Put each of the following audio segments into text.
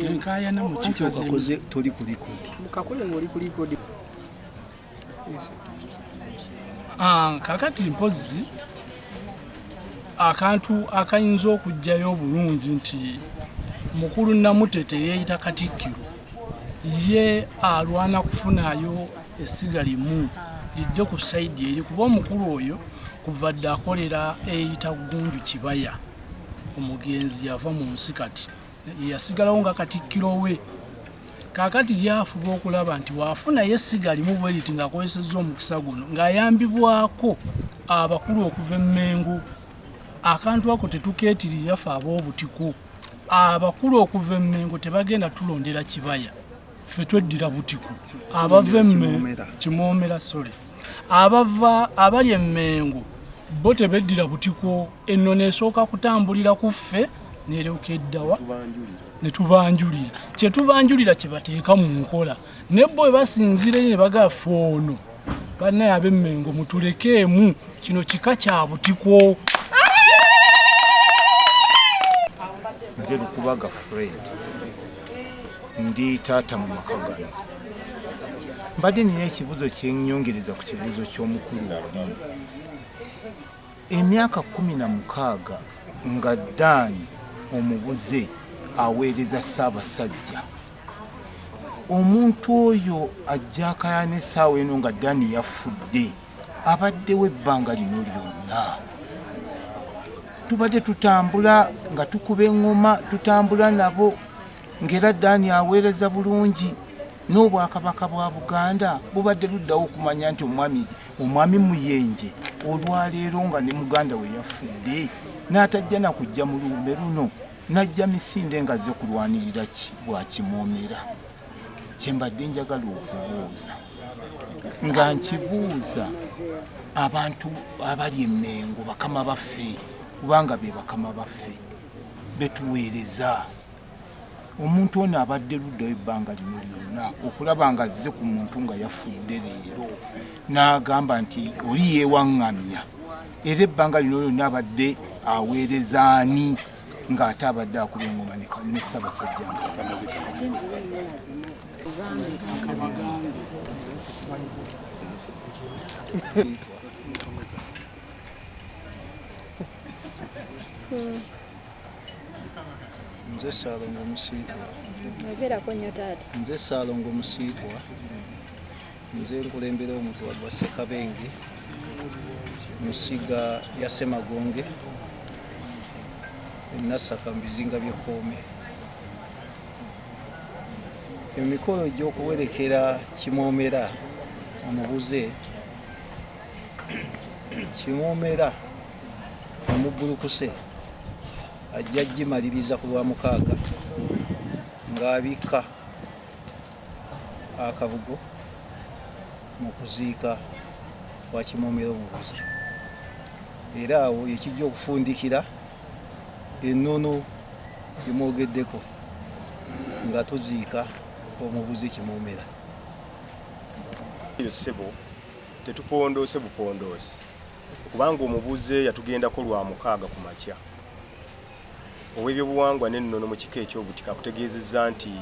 Enkayana mu Anti kika okakoze toli ku likodi. Mukakole ng'oli ku likodi. Kakati mpozzi akantu akayinza okuggyayo obulungi nti mukulu Namutete yeeyita Katikkiro, ye alwana kufunayo essiga limu lidde ku sayidi eri, kuba omukulu oyo kuva dda akolera eyita Gunju Kibaya, omugenzi yava mu nsi, kati yeyasigalawo nga Katikkiro we. Kaakati lyafuba okulaba nti waafunayo essiga limu bwe riti ng'akozesezza omukisa guno ng'ayambibwako abakulu okuva e Mmengo. Akantu ako tetukeetirira ffe ab'obutiko. Abakulu okuva e Mmengo tebagenda tulondera Kibaya, ffe tweddira Butiko. Abava emme Kimoomera, sole abava abali e Mmengo bo tebeddira Butiko. Ennono esooka kutambulira ku ffe neryoka eddawa ne tubanjulira. Kye tubanjulira kye bateeka mu nkola, ne bo bwe basinziira eri ne bagamba ffe ono bannaye ab'Emmengo mutulekeemu, kino kika kya Butiko. Nze Lukubaga Fred, ndi taata mu maka gano. Mbadde nina ekibuuzo kyenyongereza ku kibuuzo ky'omukulu oli. Emyaka 16 nga Ddaani omubuze aweereza Ssaabasajja, omuntu oyo ajja akayana essaawa eno nga Ddaani yafudde, abaddewo ebbanga lino lyonna. Tubadde tutambula nga tukuba eŋŋoma, tutambula nabo ng'era Ddaani aweereza bulungi, n'Obwakabaka bwa Buganda bubadde luddawo okumanya nti omwami Muyenje olwaleero nga ne muganda we yafudde n'atajja na kujja mu lumbe luno, n'ajja misinde nga azze kulwanirira ki bwa Kimoomera. Kye mbadde njagala okubuuza nga nkibuuza abantu abali e Mmengo, bakama baffe, kubanga be bakama baffe betuweereza. Omuntu ono abadde luddawo ebbanga lino lyonna okulaba nga azze ku muntu nga yafudde leero n'agamba nti oli yeewaŋŋamya, era ebbanga lino lyonna abadde aweereza ani ng'ate abadde akuba eŋŋoma ne Ssaabasajja nga Nze Ssaalongo Musiitwa. Yogerako nnyo taata. Nze Ssaalongo Musiitwa. Nze nkulembera omutuba gwa Ssekabenge mu ssiga lya Ssemagonge e Nassaka mu bizinga by'e Kkoome. Emikolo gy'okuwerekera Kimoomera omubuze, Kimoomera omubbulukuse ajja gimaliriza ku Lwamukaaga ng'abikka akabugo mu kuziika kwa Kimoomera omubuze, era awo yekijja okufundikira ennono gyemwogeddeko nga tuziika omubuze Kimoomera. Eyo ssebo tetupondoose bupondoosi kubanga omubuze yatugendako Lwamukaaga ku makya. Ow'ebyobuwangwa n'ennono mu kika eky'Obutiko akutegeezezza nti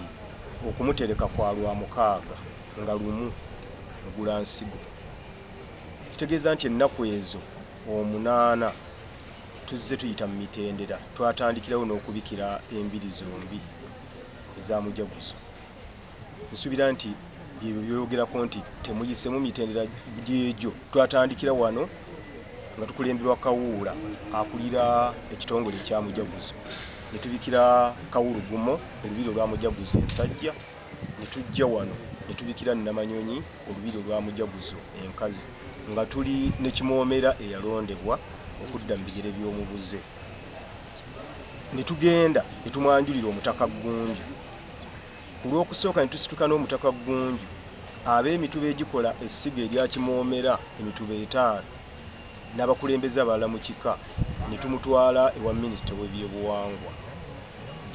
okumutereka kwa Lwamukaaga nga lumu Mugulansigo. Ekitegeeza nti ennaku ezo 8 tuzze tuyita mu mitendera, twatandikirawo n'okubikira embiri zombi eza Mujaguzo. Nsuubira nti byebyo byoyogerako nti temuyisemu mitendera gyegyo. Twatandikira wano nga tukulemberwa Kawuula akulira ekitongole ekya Mujaguzo, ne tubikira Kawulugumo olubiri olwa Mujaguzo ensajja, ne tujja wano ne tubikira Namanyonyi olubiri olwa Mujaguzo enkazi, nga tuli ne Kimoomera eyalondebwa okudda mu bigere by'omubuze, ne tugenda ne tumwanjulira Omutaka Ggunju. Ku Lwokusooka ne tusituka n'Omutaka Ggunju, ab'emituba egikola essiga erya Kimoomera, emituba etaano, n'abakulembeze abalala mu kika ne tumutwala ewa minisita w'ebyobuwangwa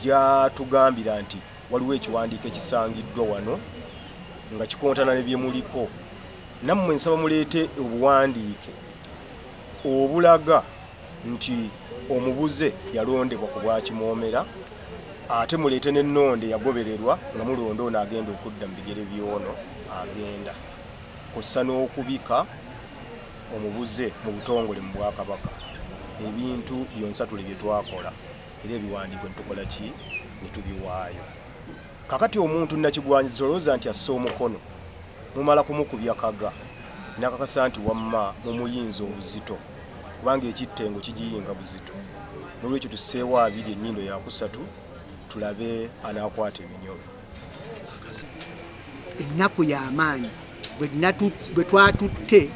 gy'atugambira nti Waliwo ekiwandiiko ekisangiddwa wano nga kikontana ne bye muliko. Nammwe nsaba muleete obuwandiike obulaga nti omubuze yalondebwa ku bwa Kimoomera, ate muleete n'ennonda eyagobererwa nga mulonda ono agenda okudda mu bigere by'ono agenda, kw'ossa n'okubika omubuze mu butongole mu Bwakabaka. Ebintu byonsatule bye twakola era ebiwandiiko ne tukola ki? Ne tubiwaayo. Kakati omuntu nnakigwanyizi tolowooza nti assa omukono, mumala kumukubya kaga n'akakasa nti wamma mumuyinza obuzito, kubanga ekittengo kigiyinga buzito. N'olwekyo tusseewo abiri, ennyindo yakusatu, tulabe anaakwata eminyolo. Ennaku y'amaanyi bwe twatutte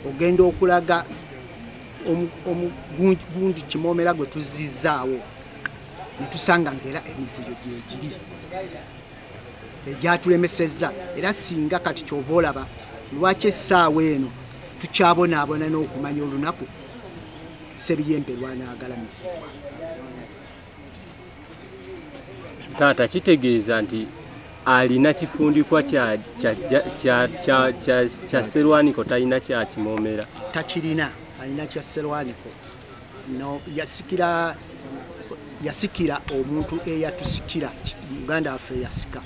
ogenda okulaga omugundi Kimoomera gwe tuzizzaawo, ne tusanga ng'era emivuyo gyegiri egyatulemesezza. Era singa kati kyova olaba lwaki essaawa eno tukyabonaabona n'okumanya olunaku Ssebiyembe lwanaagalamizibwa. Taata, kitegeeza nti alina kifundikwa kya Sserwaniko, talina kya Kimoomera? Takirina, alina kya Sserwaniko. No, yasikira omuntu eyatusikira, muganda waffe eyasika,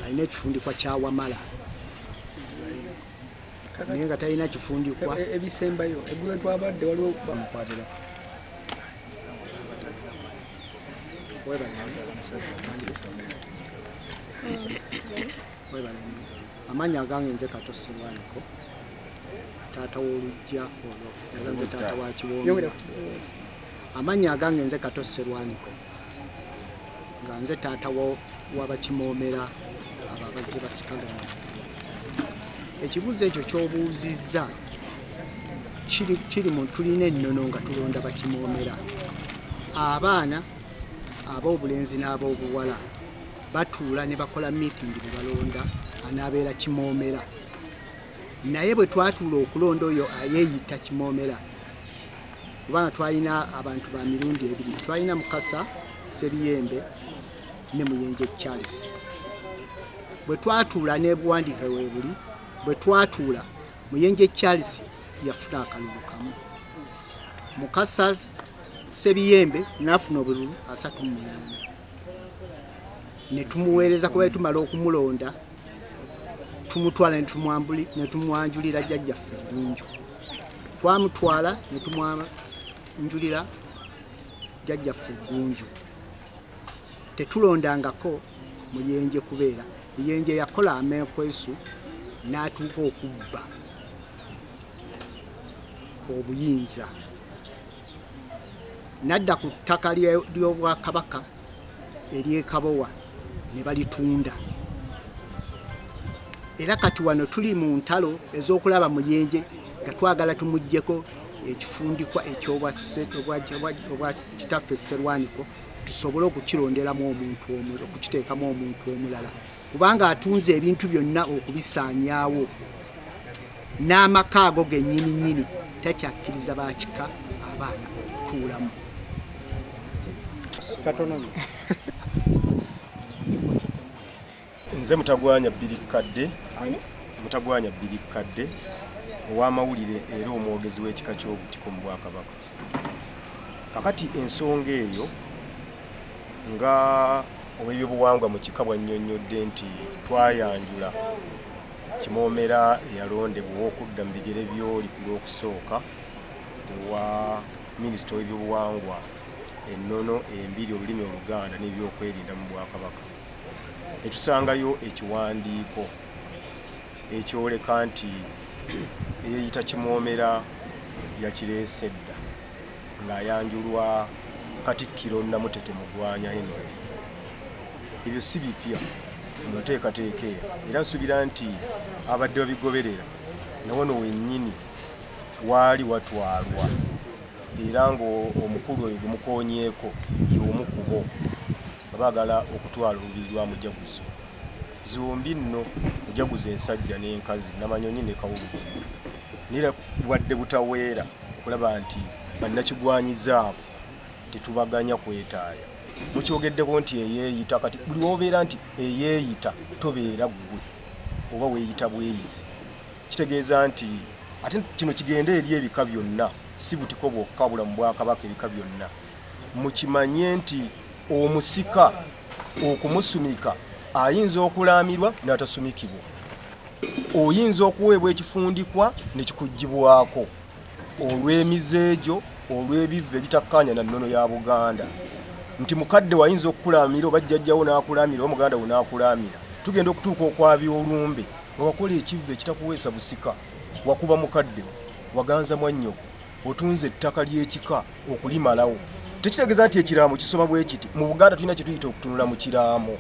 alina ekifundikwa kya Wamala, naye nga talina kifundikwa. Ebisembayo, eggulo twabadde waliwo Mukwatirako. Webale webale nnyo. Amannya agange nze Kato Sserwaniko, taata w'oluggya olwo, era nze taata wa Kiwoomera. Amannya agange nze Kato Sserwaniko, nga nze taata w'Abakimoomera abo abazze basikagana. Ekibuuzo ekyo ky'obuuzizza kiri mu tulina ennono nga tulonda Bakimoomera. Abaana ab'obulenzi n'ab'obuwala batuula ne bakola meeting ne balonda anaabeera Kimoomera. Naye bwe twatuula okulonda oyo ayeeyita Kimoomera, kubanga twalina abantu ba mirundi ebiri, twalina Mukasa Sebiyembe ne Muyenje Charles. Bwe twatuula, n'ebuwandiike weebuli, bwe twatuula Muyenje Charles yafuna akalulu kamu, Mukasa Sebiyembe n'afuna obululu 38, ne tumuweereza. Kuba tumala okumulonda, tumutwala ne tumwanjulira jjajjaffe Gunju. Twamutwala ne tumwanjulira jjajjaffe Gunju. Tetulondangako Muyenje, kubeera Muyenje yakola amekwesu n'atuuka okubba obuyinza, n'adda ku ttaka ly'Obwakabaka ery'Ekabowa ne balitunda. Era kati wano tuli mu ntalo ez'okulaba Muyenje nga twagala tumuggyeko ekifundikwa ekyobwa kitaffe Sserwaniko, tusobole okukironderamu omuntu omulala, okukiteekamu omuntu omulala, kubanga atunze ebintu byonna okubisaanyaawo, n'amaka ago gennyini nnyini takyakkiriza bakika abaana okutuulamu. Katono. Nze Mutagwanya Bbiri Kadde, Mutagwanya Bbiri Kadde, ow'amawulire era omwogezi w'ekika ky'Obutiko mu Bwakabaka. Kakati ensonga eyo nga ow'ebyobuwangwa mu kika bwannyonnyodde nti twayanjula Kimoomera eyalondebwa ow'okudda mu bigere by'oli ku lw'okusooka ewa minisita w'ebyobuwangwa, ennono, embiri, olulimi Oluganda n'ebyokwerinda mu Bwakabaka, ne tusangayo ekiwandiiko ekyoleka nti eyeeyita Kimoomera yakireese dda ng'ayanjulwa Katikkiro Namutete Mugwanya Henry. Ebyo si bipya mu nteekateeka eno, era nsuubira nti abadde babigoberera na wano wennyini waali watwalwa, era ng'omukulu oyo gwe mukoonyeeko y'omu ku bo nga baagala okutwala olubiri lwa Mujaguzo. Zombi nno Mujaguzo ensajja n'enkazi, Namanyonyi ne Kawulugumo, naye wadde butaweera okulaba nti bannakigwanyizi abo tetubaganya kwetaaya. Mukyogeddeko nti eyeeyita, kati buli wobeera nti eyeeyita tobeera ggwe oba weeyita bweyisi, kitegeeza nti ate kino kigende eri ebika byonna, si Butiko bwokka, bulamu bwakabaka, ebika byonna mukimanye nti omusika okumusumika ayinza okulaamirwa n'atasumikibwa, oyinza okuweebwa ekifundikwa ne kikuggyibwako olw'emize egyo, olw'ebivve ebitakkaanya na nnono ya Buganda. Nti mukadde wayinza okukulaamira oba jjajjawo n'akulaamira oba muganda wo n'akulaamira, tugenda okutuuka okwabya olumbe nga wakola ekivve ekitakuweesa busika, wakuba mukadde wo, waganza mwannyoko, otunze ettaka ly'ekika okulimalawo. Tekitegeeza nti ekiraamo kisoma bwe kiti. Mu Buganda tulina kye tuyita okutunula mu kiraamo.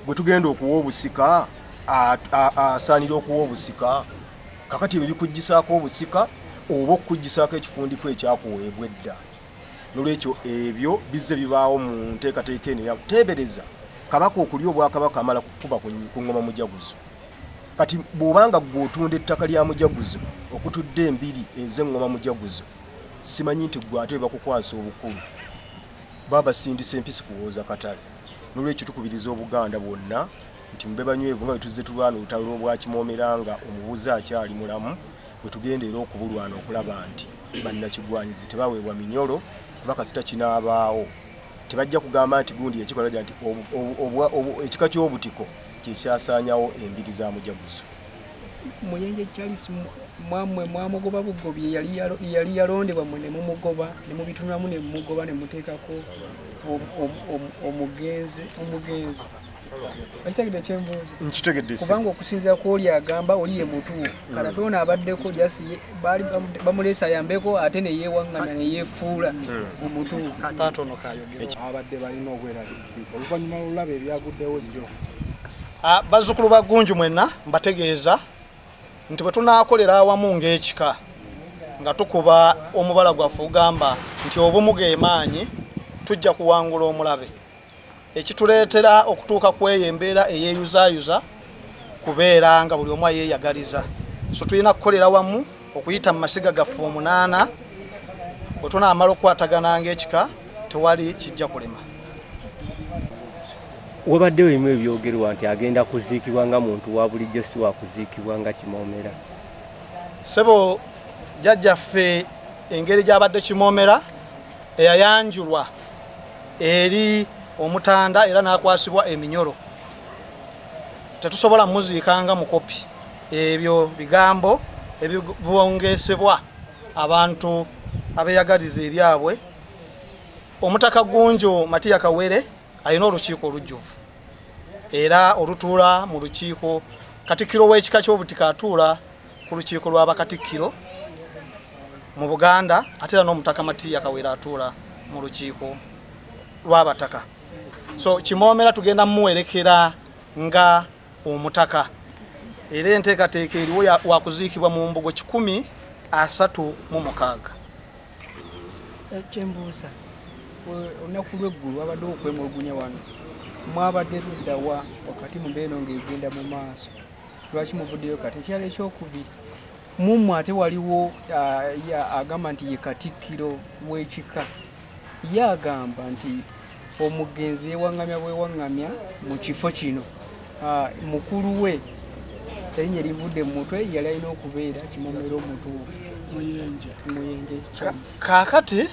Bwe tugenda okuwa obusika, asaanira okuwa obusika. Kakati ebyo bikuggisaako obusika oba okukuggisaako ekifundikwa ekyakuweebwa edda. Nolwekyo ebyo bizze bibaawo mu nteekateeka eno eya teebereza Kabaka okulya obwakabaka amala kukuba ku ngoma mujaguzo. Kati bw'obanga ggwe otunda ettaka lya mujaguzo okutudde embiri ez'eŋŋoma mujaguzo, simanyi nti ggwe ate bakukwasa obukulu, baba basindisa empisi kuwooza katale. Nolwekyo tukubiriza Obuganda bwonna nti mube banywevu nga bwe tuzze tulwana olutalo lw'Obwakimoomera nga omubuze akyali mulamu, bwe tugenda era okubulwana okulaba nti bannakigwanyizi tebaweebwa minyolo, kuba kasita kinaabaawo tebajja kugamba nti gundi yakikola, bajja nti ekika ky'Obutiko kye kyasaanyawo embiri za mujaguzo. Muyenje Charles, mwamwe mwamugoba bugobi, yali yalondebwa mwe ne mumugoba ne mubitunulamu ne mumugoba ne muteekako omugenzi. Okitegedde kyembuuza? Nkitegedde. Kubanga okusinziira ku oli agamba oli ye mutuufu, kale ate ono abaddeko just baali bamuleese ayambeko ate ne yeewaŋŋamya ne yeefuula omutuufu. Taata ono kayogere. Abadde balina obweraliikirivu oluvannyuma lw'olulaba ebyaguddewo jjo. Bazzukulu ba Ggunju mwenna, mbategeeza nti bwe tunaakolera awamu ng'ekika nga tukuba omubala gwaffe ogamba nti obumu ge maanyi, tujja kuwangula omulabe. Ekituleetera okutuuka ku eyo embeera eyeeyuzaayuza kubeera nga buli omu ayeeyagaliza, so tulina kukolera wamu okuyita mu masiga gaffe 8. Bwe tunaamala okukwatagana ng'ekika, tewali kijja kulema. Wabaddewo ebimu ebyogerwa nti agenda kuziikibwa nga muntu wa bulijjo, si wa kuziikibwa nga Kimoomera. Ssebo, jjajjaffe engeri gy'abadde Kimoomera eyayanjulwa eri omutanda era n'akwasibwa eminyolo, tetusobola muziikanga mukopi. Ebyo bigambo ebibongeesebwa abantu abeeyagaliza ebyabwe. Omutaka Ggunju Matiya Kawere alina olukiiko olujjuvu era olutuula mu lukiiko. Katikkiro w'ekika ky'Obutiko atuula ku lukiiko lw'abakatikkiro mu Buganda, ate era n'omutaka Matiya Kawere atuula mu lukiiko lw'abataka. So Kimoomera tugenda mumuwerekera nga omutaka, era enteekateeka eriwo wakuziikibwa mu mbugo 136. Kyembuuza, olunaku lw'eggulu wabaddewo okwemulugunya wano, mwabadde luddawa wakati mu mbeera eno ng'egenda mu maaso? Lwaki muvuddeyo kati? Ekirala ekyokubiri, mummwe ate waliwo agamba nti ye katikkiro w'ekika, ye agamba nti omugenzi yeewaŋŋamya bwewaŋŋamya mu kifo kino, mukulu we erinnya erivudde mu mutwe yali alina okubeera Kimoomera omutuufu. Muyenje. Muyenje Charles. Kaakati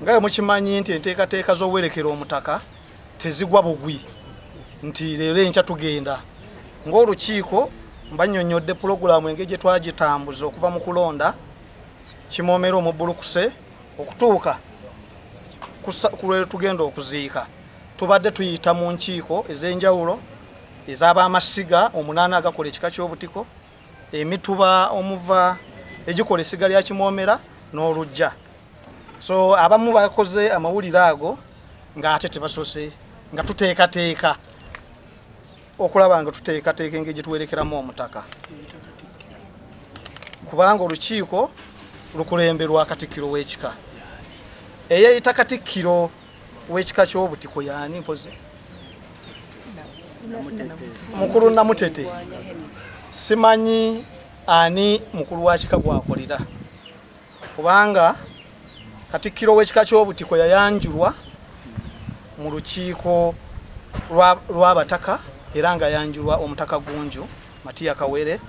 nga bwe mukimanyi nti enteekateeka z'obuwerekera omutaka tezigwa bugwi nti leero enkya tugenda. Ng'olukiiko mbannyonnyodde pulogulaamu engeri gye twagitambuza okuva mu kulonda Kimoomera omubbulukuse okutuuka ku lwe tugenda okuziika. Tubadde tuyita mu nkiiko ez'enjawulo ez'abamasiga 8 agakola ekika ky'Obutiko, emituba omuva egikola essiga lya Kimoomera n'oluggya. So abamu bakoze amawulire ago ng'ate tebasoose, nga tuteekateeka okulaba nga tuteekateeka engeri gye tuwerekeramu omutaka, kubanga olukiiko lukulemberwa katikkiro w'ekika. Eyeeyita katikkiro w'ekika ky'Obutiko yaani? Mpozi mukulu Namutete, simanyi ani mukulu wa kika gwakolera, kubanga katikkiro w'ekika ky'Obutiko yayanjulwa mu lukiiko lw'abataka era nga yanjulwa Omutaka Gunju Matiya Kawere,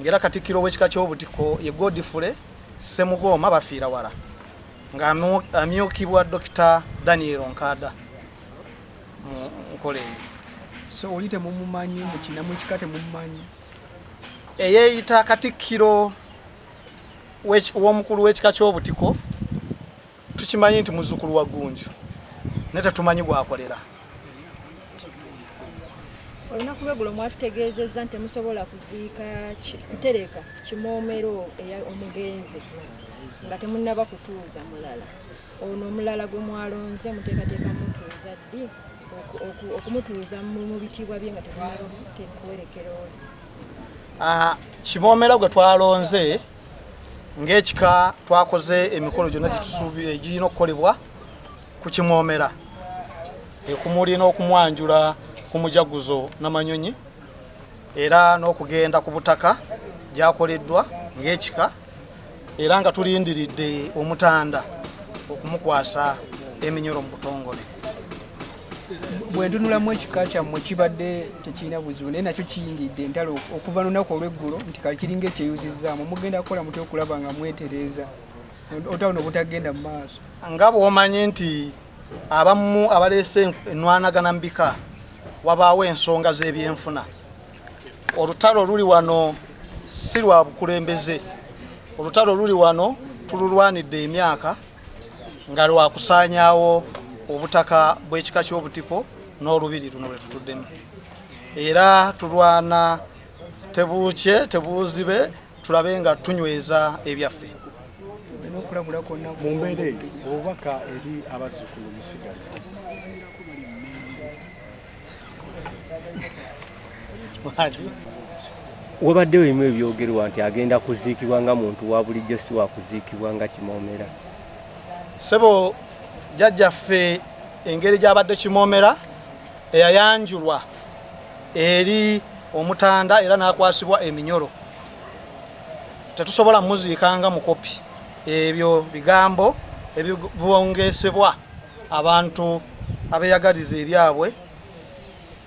ng'era Katikkiro w'ekika ky'Obutiko ye Godfrey Ssemugooma Bafiira Wala, nga amyukibwa Dr. Daniel Nkada mu nkola eyo. So oli temumumanyi mukina mukika temumumanyi? Eyeeyita Katikkiro w'omukulu w'ekika ky'Obutiko tukimanyi nti muzzukulu wa Gunju, naye tetumanyi gwakolera. Olunaku lweggulo mwatutegeezezza nti temusobola kuziika kutereka Kimoomero omugenzi nga temunnaba kutuuza mulala. Ono omulala gwe mwalonze muteekateeka mutuuza ddi okumutuuza mu bitiibwa bye nga temunnaba kuwerekera oli? Kimoomero gwe twalonze ng'ekika twakoze emikolo gyonna gyetusuubira egirina okukolebwa ku Kimoomera, ekumuli n'okumwanjula ku mujaguzo n'amanyonyi era n'okugenda ku butaka gyakoleddwa ng'ekika, era nga tulindiridde Omutanda okumukwasa eminyolo mu butongole. Bwe ntunulamu ekika kyammwe kibadde tekirina buzibu, naye nakyo kiyingidde entalo okuva lunaku olw'eggulo nti kali kiringa ekyeyuzizzaamu. Mugenda kukola mutya okulaba nga mwetereeza olutalo butagenda mu maaso? Nga bw'omanyi nti abamu abaleese ennwanagana mu bika wabaawo ensonga z'ebyenfuna. Olutalo luli wano si lwa bukulembeze, olutalo luli wano tululwanidde emyaka nga lwakusaanyaawo obutaka bw'ekika ky'Obutiko n'olubiri luno lwe tutuddemu, era tulwana tebuukye tebuuzibe tulabe nga tunyweza ebyaffe. Mu mbeera eyo obubaka eri abazzukulu musigazi? Wabaddewo ebimu ebyogerwa nti agenda kuziikibwa nga muntu wa bulijjo, si wa kuziikibwa nga Kimoomera. Ssebo, jjajjaffe engeri gy'abadde Kimoomera eyayanjulwa eri Omutanda era n'akwasibwa eminyolo, tetusobola muziikanga mukopi. Ebyo bigambo ebibongeesebwa abantu abeeyagaliza ebyabwe.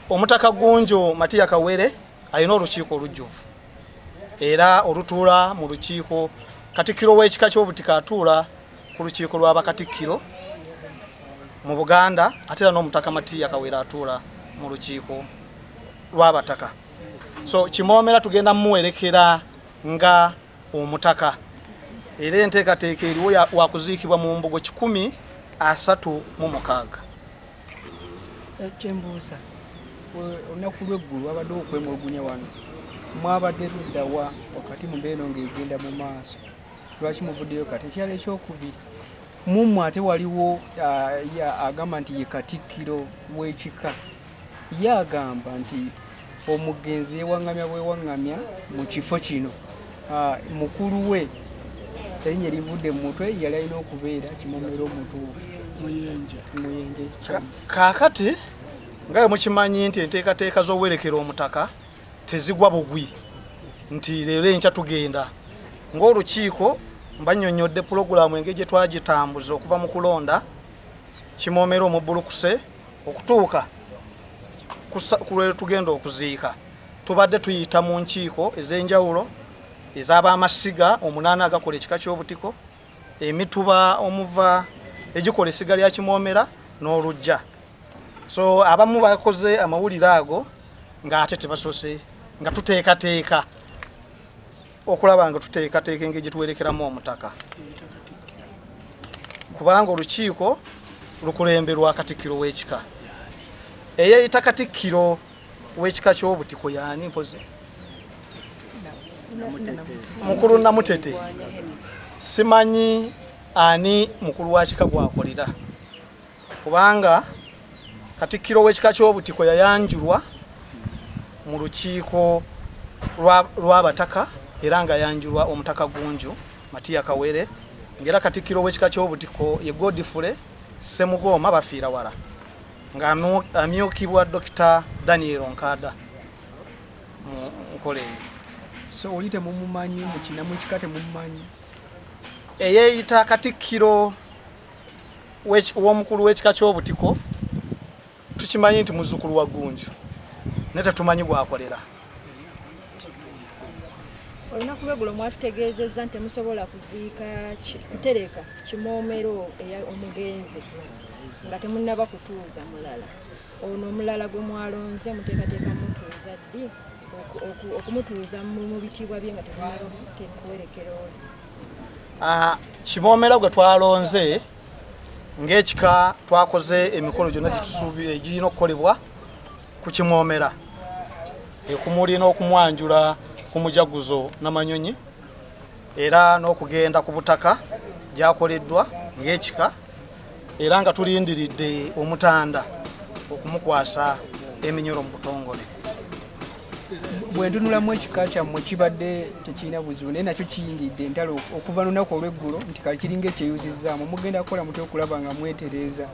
Omutaka Gunju Matiya Kawere alina olukiiko olujjuvu era olutuula mu lukiiko. Katikkiro w'ekika ky'Obutiko atuula ku lukiiko lw'abakatikkiro mu Buganda, ate era n'Omutaka Matiya Kawere atuula mu lukiiko lw'abataka. So Kimoomera tugenda mumuwerekera nga omutaka, era enteekateeka eriwo wakuziikibwa mu mbugo 136. Kyembuuza, olunaku lw'eggulu wabaddewo okwemulugunya wano, mwabadde ludda wa wakati mu mbeera eno ng'egenda mu maaso? Lwaki muvuddeyo kati? Ekirala ekyokubiri, mummwe ate waliwo agamba nti ye Katikkiro w'ekika, ye agamba nti omugenzi yeewaŋŋamya bwewaŋŋamya mu kifo kino. Mukulu we erinnya erivudde mu mutwe yali alina okubeera Kimoomera omutuufu Muyenje. Kaakati nga bwe mukimanyi nti enteekateeka z'owerekera omutaka tezigwa bugwi nti leero enkya tugenda. Ng'olukiiko mbannyonnyodde pulogulaamu engeri gye twagitambuza okuva mu kulonda Kimoomera omubbulukuse okutuuka ku lwe tugenda okuziika. Tubadde tuyita mu nkiiko ez'enjawulo ez'abamasiga 8 agakola ekika ky'Obutiko, emituba omuva egikola essiga lya Kimoomera n'olujja. So abamu bakoze amawulire ago ng'ate tebasoose, nga tuteekateeka okulaba nga tuteekateeka engeri gye tuwerekeramu omutaka, kubanga olukiiko lukulemberwa Katikkiro w'ekika. Eyeeyita Katikkiro w'ekika ky'Obutiko yaani? Mpozi Mukulu Namutete, simanyi ani mukulu wa kika gwakolera, kubanga Katikkiro w'ekika ky'Obutiko yayanjulwa mu lukiiko lw'abataka era nga yanjulwa Omutaka Gunju Matiya Kawere, ng'era Katikkiro w'ekika ky'Obutiko ye Godfrey Ssemugooma Bafiira Wala, nga amyukibwa Dr. Daniel Nkada mu nkola eyo. So oli temumumanyi mukina mukika temumumanyi? Eyeeyita Katikkiro w'omukulu w'ekika ky'Obutiko Tukimanyi nti muzzukulu wa Ggunju, naye tetumanyi gwakolera. Olunaku lweggulo mwatutegeezezza nti temusobola kuziika kutereka Kimoomero omugenzi nga temunnaba kutuuza mulala. Ono omulala gwe mwalonze muteekateeka mutuuza ddi okumutuuza mu bitiibwa bye nga temunnaba kuwerekera oli? Kimoomero gwe twalonze ng'ekika twakoze emikolo gyonna gyetusuubira egirina okukolebwa ku Kimoomera, ekumuli n'okumwanjula ku mujaguzo Namanyonyi, era n'okugenda ku butaka gyakoleddwa ng'ekika, era nga tulindiridde omutanda okumukwasa eminyolo mu butongole. Bwe ntunulamu ekika kyammwe kibadde tekirina buzibu, naye nakyo kiyingidde entalo okuva lunaku olw'eggulo nti kali kiringa ekyeyuzizzaamu. Mugenda kukola mutya okulaba nga mwetereeza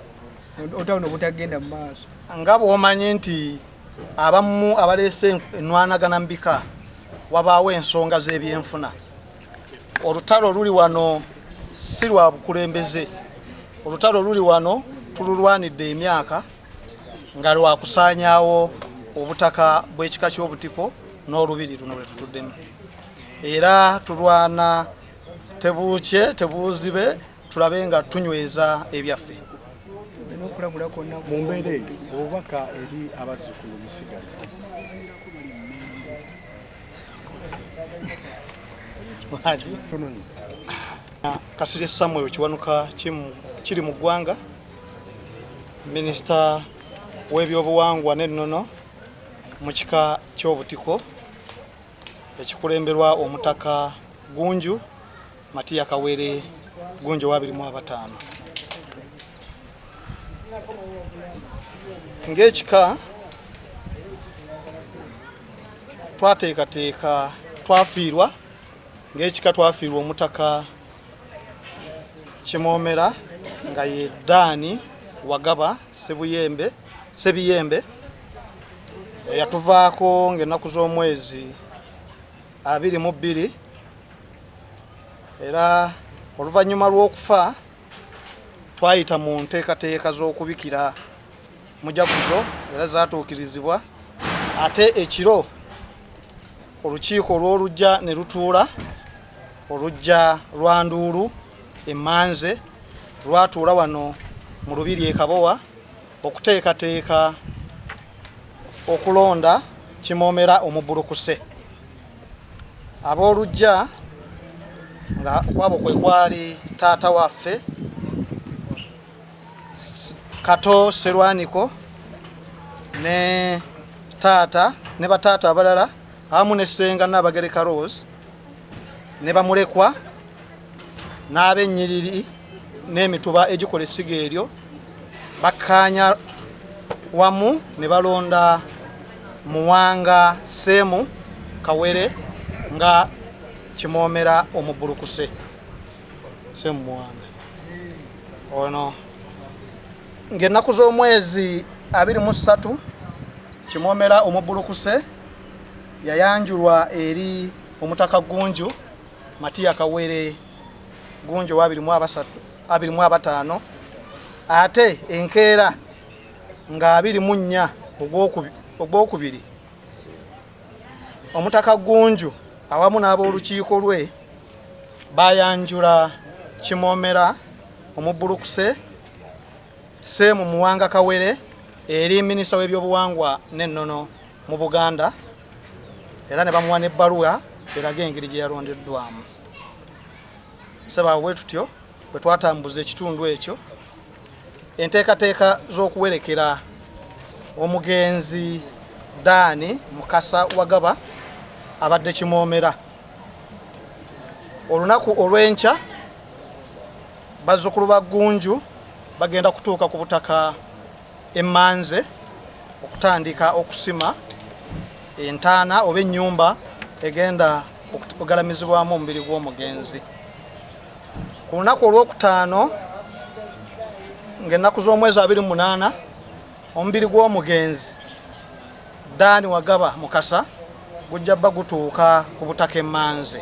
olutalo no butagenda mu maaso? Nga bw'omanyi nti abamu abaleese ennwanagana mu bika wabaawo ensonga z'ebyenfuna. Olutalo luli wano si lwa bukulembeze, olutalo luli wano tululwanidde emyaka nga lwakusaanyaawo obutaka bw'ekika ky'Obutiko n'olubiri luno lwe tutuddemu, era tulwana tebuukye tebuuzibe tulabe nga tunyweza ebyaffe. Mu mbeera eyo obubaka eri abazzukulu musigazi. Kasirye Samuel Kiwanuka kiri mu ggwanga, minisita w'ebyobuwangwa n'ennono mu kika ky'Obutiko ekikulemberwa Omutaka Gunju Matiya Kawere Gunju wa 25. Ng'ekika twateekateeka, twafiirwa ng'ekika twafiirwa Omutaka Kimoomera nga ye Daani Wagaba Sebiyembe eyatuvaako ng'ennaku z'omwezi 22, era oluvannyuma lw'okufa twayita mu nteekateeka z'okubikira mujaguzo era zaatuukirizibwa. Ate ekiro olukiiko olw'oluggya ne lutuula, oluggya lwa Nduulu Emmanze lwatuula wano mu lubiri e Kabowa okuteekateeka okulonda Kimoomera omubbulukuse. Ab'oluggya nga kwabo kwe kwali taata waffe Kato Serwaniko ne taata ne bataata abalala awamu ne ssenga Nnaabagereka Rose ne bamulekwa n'abennyiriri n'emituba egikola essiga eryo, bakkaanya wamu ne balonda Muwanga Seemu Kawere nga Kimoomera omubbulukuse. Seemu Muwanga ono ng'ennaku z'omwezi 23 Kimoomera omubbulukuse yayanjulwa eri Omutaka Gunju Matiya Kawere Gunju wa 25, ate enkeera nga 24 ogwokubiri Omutaka Gunju awamu n'ab'olukiiko lwe bayanjula Kimoomera omubbulukuse Seemu Muwanga Kawere eri minisita w'ebyobuwangwa n'ennono mu Buganda, era ne bamuwa n'ebbaluwa eraga engeri gye yalondeddwamu. Ssebo, bwe tutyo bwe twatambuza ekitundu ekyo. Enteekateeka z'okuwerekera omugenzi Daani Mukasa Wagaba abadde Kimoomera olunaku olw'enkya, bazzukulu ba Gunju bagenda kutuuka ku butaka Emmanze okutandika okusima entaana oba ennyumba egenda okugalamizibwamu omubiri gw'omugenzi. Ku lunaku olwokutaano ng'ennaku z'omwezi 28, omubiri gw'omugenzi Daani Wagaba Mukasa gujja bba gutuuka ku butaka Emmanze.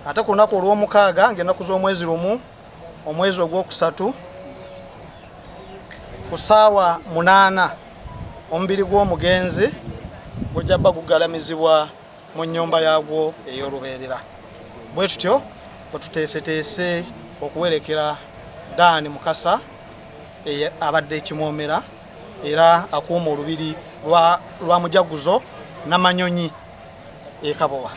Ate ku lunaku olw'omukaaga ng'ennaku z'omwezi 1 omwezi ogwokusatu, Ku ssaawa 8 omubiri gw'omugenzi gujja bba gugalamizibwa mu nnyumba yaagwo ey'olubeerera. Bwe tutyo bwe tuteeseteese okuwerekera Dan Mukasa abadde ekimwomera era akuuma olubiri lwa Mujaguzo Namanyonyi e Kabowa.